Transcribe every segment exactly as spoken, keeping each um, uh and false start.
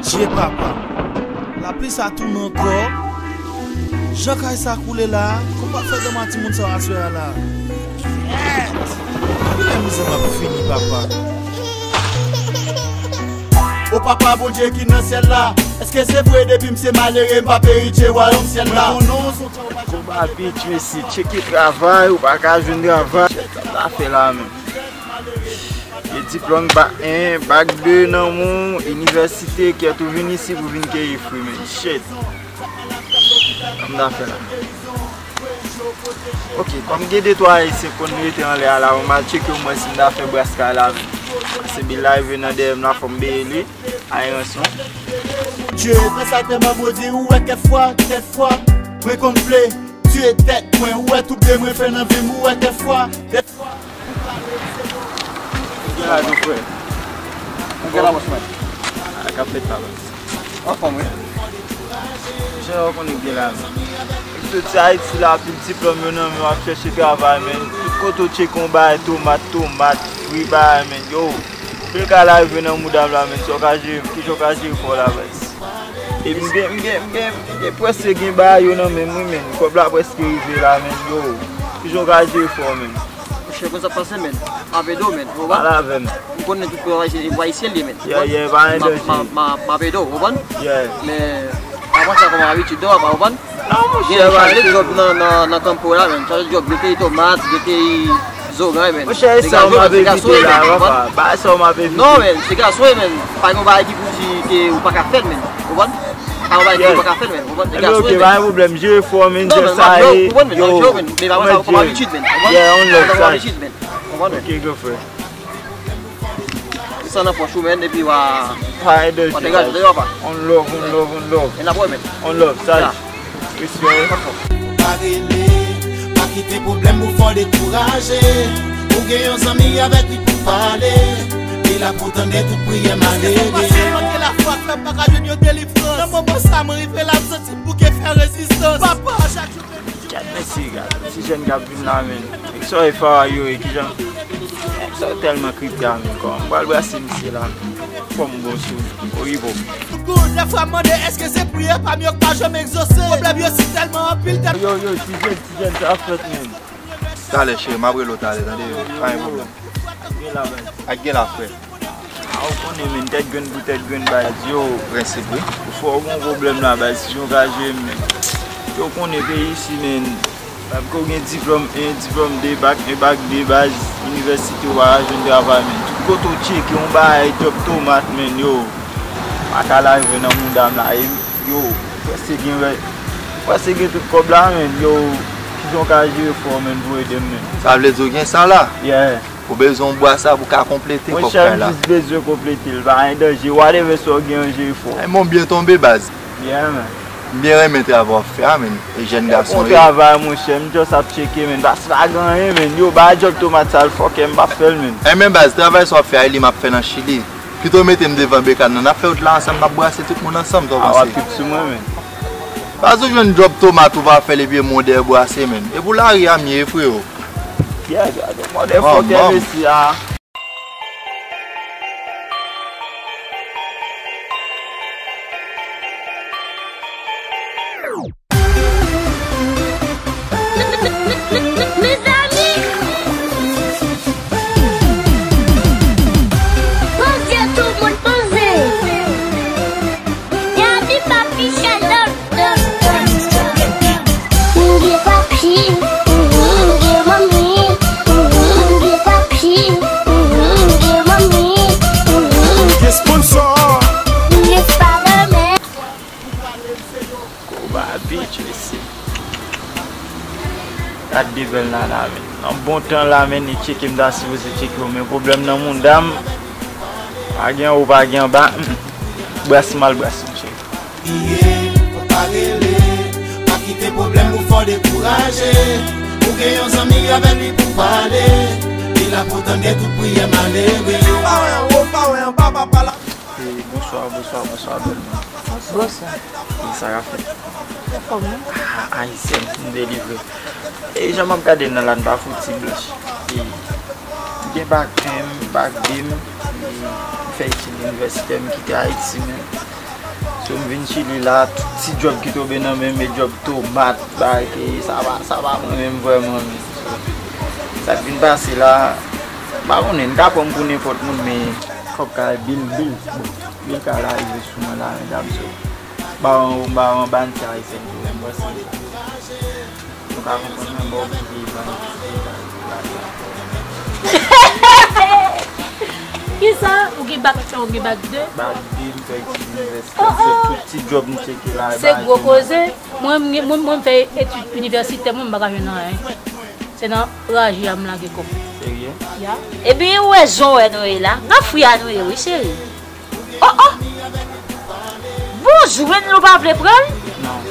Dye papa, lapli sa tounen ankò. Jan kay sa koule la, kòman w ap fè dòmi ak timoun sa yo aswè a la? Kèt! Kilè mizè m ap fini, papa? O papa Bondye ki nan syèl la, èske se vre depi m se malere m p ap eritye wayòm syèl la? Mwen konnen w se yon Koba bitch, mesye, tcheke travay, ou pa ka jwenn travay. Sa m ta fè la menm? Gen diplòm bak en, bak de nan men w, inivèsite, kèt ou vin isi pou vin keyi fwi, men shit. Sa m ta fè la? Ok, kòm gen de twa ayisyen konn rete anlè a la, mwen al tcheke m wè si m ta fè bras kay la, men. Se Bill la rive nan dèyè m la, fò m beye li. Ay ranson. Dye, nan sa tèlman modi, ou wè kèk fwa, kèk fwa, mwen konn vle tiye tèt mwen, ou wè tout de mwen fè nan vi m, ou wè kèk fwa, kèk fwa. Ou gen la, jan frè. Ou gen la, bòs mwen. A, k ap fèt la, bòs. Anfòm, wi. Jan ou konnen gen la, men. Soti Ayiti la, pil diplòm yo nan men w ap chèche travay, men. Tout kote w tcheke yon bagay, tomat, tomat, fri, bagay, men. Yo, pil kay la rive nan mouda m la, men. Sa w ka jere, kijan w ka jere kò w la, baz? Epi m gen, m gen, m gen, m gen prèske gen bagay yo nan men m, wi, men. Kòb la prèske rive la, men. Yo, kijan w ka jere kò w, men? Monchè, konn sa k pase, men. M ap ede w, men. Ou konprann? Pale avè m. M konnen tout pèp ayisyen, e pou ayisyen l ye, men. Yeah, yeah, pa gen danje. M ap, m ap, m ap, m ap ede w, ou konprann? Yeah. Men, pa pran sa kòm abitid, non, papa, ou konprann? Non, monchè, gen yon chanje djòb nan, nan, nan kanpo la, men. Chanje djòb, gen keyi tomat, gen keyi zoranj, men. Monchè, e sa w m ap evite la, papa. Ba sa w m ap evite. Non, men, se gason, men. Pa gen yon bagay ki pou di ke ou pa ka fè l, men. Ou konprann? Pa gen yon bagay ki ou pa ka fè l, men. Ou konprann? Se gason, men. Ebyen, ok, pa gen pwoblèm. Jere fò w, men. Non, men, m ap jere w, ou konprann, men. M ap jere w, men. Men pa pran sa kòm abitid, men. Ou konprann? Yeah, on love, saj. Ou konprann, men. Ok, gran frè. Sa nan pòch ou, men, epi w a, pa gen danje, w a degaje w, papa. On love, on love, on love. E n ap wè, men. On love, saj. Respè. Pa rele, pa kite pwoblèm ou fè w dekouraje. Ou gen yon zanmi avèk li pou pale. Li la pou tande tout priyè malere. Èske sa k pase antre lafwa k fè m pa ka jwenn yon delivrans? Nan moman sa, mwen rive la, m santi m bouke fè rezistans. Papa, chak jou. Gad mesye, gad ti jèn k ap vin la, men. Nèg sa yo e fara yo ye, kijan? Nèg sa yo tèlman kripte a, men. Kòman m pral brase misye la, men? Fò m bon sou li. Oyibo. Good, dèfwa m mande, èske se priyè pa m yo k pa janm egzose? Pwoblèm yo si tèlman anpil, tèl- Yo, yo, ti jèn, ti jèn, sa ap fèt, men. Talè, cheri, m ap rele w talè, tande? Pa gen pwoblèm. Ak gen la, frè. A, ou konnen, men, tèt grenn pou tèt grenn, baz, yo. Prensip, wi. Ou fò ou gon pwoblèm la, baz, si jan w ka jere m, men. Yo konnen peyi isi, men. Menm ke w gen diplòm en, diplòm de, bak en, bak de, baz, inivèsite, ou pa ka jwenn travay, men. Tout kote w tcheke, yon bagay, djòb tomat, men, yo. Pa ka lage nan mouda m la, e, yo, prèske gen, prèske gen tout kòb la, men, yo, kijan w ka jere fò w, men, pou ede m, men. Sa vle di w gen sa la? Yeah. Ou bezwen yon bwasa pou ka konplete kòb kay la. Monchè, m jis bezwen konplete l, pa gen danje. Whatever sa w gen an, jere fò. Ay, men w byen tonbe, baz. Yeah, man. M byen renmen travay w ap fè a, men. E jèn gason, bon travay, monchè. M just ap tcheke, men. Baz, pa gen anyen, men. Yo, bay djòb tomat sa, l fòkè, m p ap fè l, men. Ay, men, baz, travay sa w ap fè a, e li m ap fè nan Chili. Pito w mete m devan bekàn nan, n ap fè wout la ansanm, n ap brase tout moun ansanm, sa w panse? A, w ap trip sou mwen, men. Baz, ou jwenn djòb tomat ou pa fè l epi e mwen w dèyè brase, men. E pou lari a m ye, freo. Yeah, gade, mòdèl fòkè mesye a. Mezanmi! Poze, tout moun poze! Gade papi Sheldon! M gen papi, m gen manmi, m gen papi, m gen manmi, m gen sponsor, m gen Spider-Man. Koba bitch, mesye. Gad de bèl nana, men. Nan bon tan la, men, li tcheke m ta sipoze tcheke w, men pwoblèm nan mouda m. Pa gen anwo, pa gen anba. Bras mal bras, monchè. Kriye, fò pa rele, pa kite pwoblèm ou fè w dekouraje. Ou gen yon zanmi avèk li pou pale, li la pou tande tout priyè malere. Pa wè anwo, pa wè anba, papa la. E, bonswa, bonswa, bonswa, bèl moun. Bonswa. E sa k ap fèt? Anfòm, wi. Ah, ayisyèn, m delivre. E jan m ap gade nan la, n pa fouti blanch. E, m gen bak en, bak de m, e, m fè etid inivèsitè, m kite Ayiti, men. M vin Chili la, tout ti djòb ki tonbe nan men m, e djòb tomat, bagay, sa pa, sa pa mwen menm vrèman. Sa k vin pase la, m pa konnen, n ka pran m pou nenpòt moun, men kòb ka bil, bil, bon, bil ka rive sou mwen la, medam, so. Ba yon, ba yon bann ti Ayisyen tou, m panse. Ou ka konprann mwen, ba w oblije ban m. Kisa? Ou gen bak un, ou gen bak de? Bak de, m fè etid inivèsitè. Se tout ti djòb m tcheke la. Se gwo koze. Mwen, mwen, mwen, mwen fè etid inivèsitè, mwen, m pa ka jwenn anyen. Se nan raje a m lage kò m. Serye? Ya. Ebyen, ou wè jan w wè nou ye la. Nan fri a nou ye, wi, cheri. Oh, oh! Bonjou, men nou pa vle pran l? Non.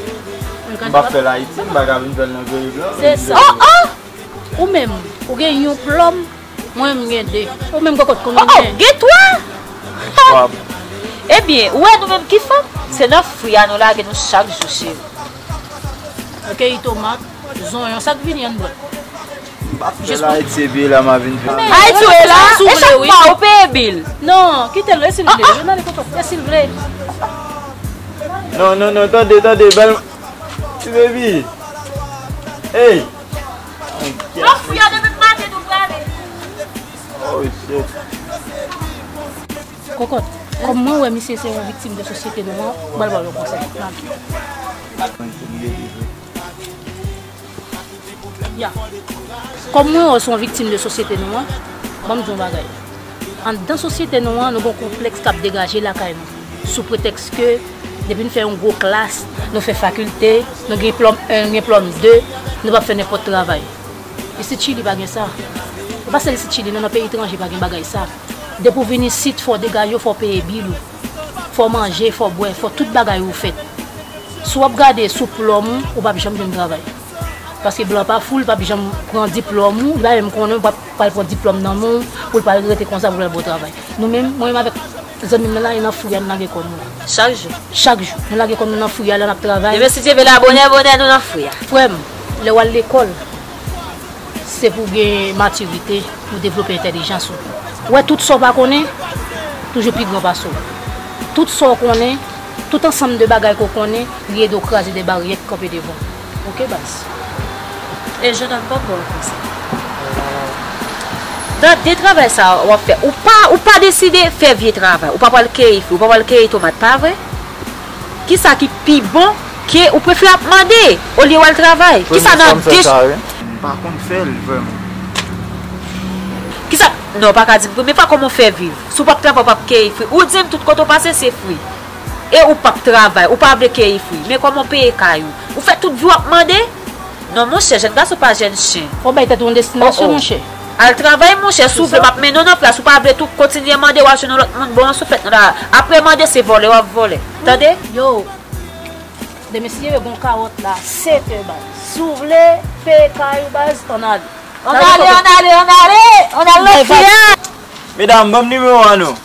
M pa fè l Ayiti, m pa ka vin fè l nan Greyville. Se sa. Oh, oh! Ou menm, ou gen yon plòm, mwen, m gen de. Ou menm, kokot, konbyen ou gen? Oh, oh, gen twa! Ebyen, ou wè nou menm ki fanm, se nan fri a nou lage nou chak jou, cheri. Ok, tomat, zonyon, sa k vini anndan? M pa fè l Ayiti, epi la m a vin fè. Ayiti, ou ye la? E chak mwa ou peye bil? Non, kite l, e si l vle, yo nan li kontan, e si l vle. Non, non, non, tande, tande, bèl. Ti baby. Hey. Nan fri a depi maten nou prale. Oh, shit. Kokot, kòm mwen wè misye se yon viktim de sosyete nou an, m pral ba w yon konsèy. Ya. Kòm mwen wè w se yon viktim de sosyete nou an, ban m di w yon bagay. Anndan sosyete nou an, nou gen yon konplèks k ap degaje lakay nou. Sou pretèks ke depi n fè yon gwo klas, nou fè fakilte, nou gen plòm un, nou gen plòm de, nou p ap fè nenpòt travay. Isit Chili pa gen sa. E pa sèl isit Chili, non, nan peyi etranje pa gen bagay sa. Depi w vin isit, fò w degaje w, fò w peye bil ou. Fò w manje, fò w bwè, fò tout bagay ou fèt. Si w ap gade sou plòm ou, ou p ap janm jwenn travay. Paske blan pa fou, li p ap janm pran diplòm ou, li pa menm konnen ou p ap pral pran diplòm nan men w pou l pral rete konsa pou l al ba w travay. Nou menm, mwen menm avèk zanmi m nan la, e nan fri a n lage kò nou la. Chak jou? Chak jou. Nou lage kò nou nan fri a, lè n ap travay. Demen si Dye vle la, bonè, bonè, nou nan fri a. Frè m, lè w al lekòl, se pou w gen matirite, pou w devlope entèlijans ou. Ou wè, tout sa w pa konnen, toujou pi gran pase w. Tout sa w konnen, tout ansanm de bagay ke w konnen, li ede w kraze de baryè ki kanpe devan w. Ok, baz? E jennonm, ban m ba w yon konsèy. Nan de travay sa w ap fè, ou pa, ou pa deside fè vye travay. Ou pa pral keyi fwi, ou pa pral keyi tomat, pa vre? Kisa ki pi bon ke ou prefere ap mande olye w al travay? Kisa nan de... M pa konn fè l vrèman. Kisa, non, ou pa ka di m premye fwa kòman w fè viv. Si w p ap travay, ou p ap keyi fwi. Ou di m tout kote w pase se fwi. E ou p ap travay, ou pa vle keyi fwi. Men kòman w peye kay ou? Ou fè tout vi w ap mande? Non, monchè, jèn gason pa jèn chen. Fò w bay tèt ou yon destinasyon, monchè. Al travay, monchè, si w vle, m ap mennen w nan plas. Ou pa vle tou kontinye mande, w al jwenn yon lòt moun, bon, sou fèt nou la. Apre mande, se vòlè w ap vòlè. Tande? Yo, demen si Dye vle, gon kawòt la, sèt è, baz. Si w vle, peye kay ou, baz, ann ale. Ann ale, ann ale, ann ale, ann ale nan fri a. Medam, ban m nimewo a non.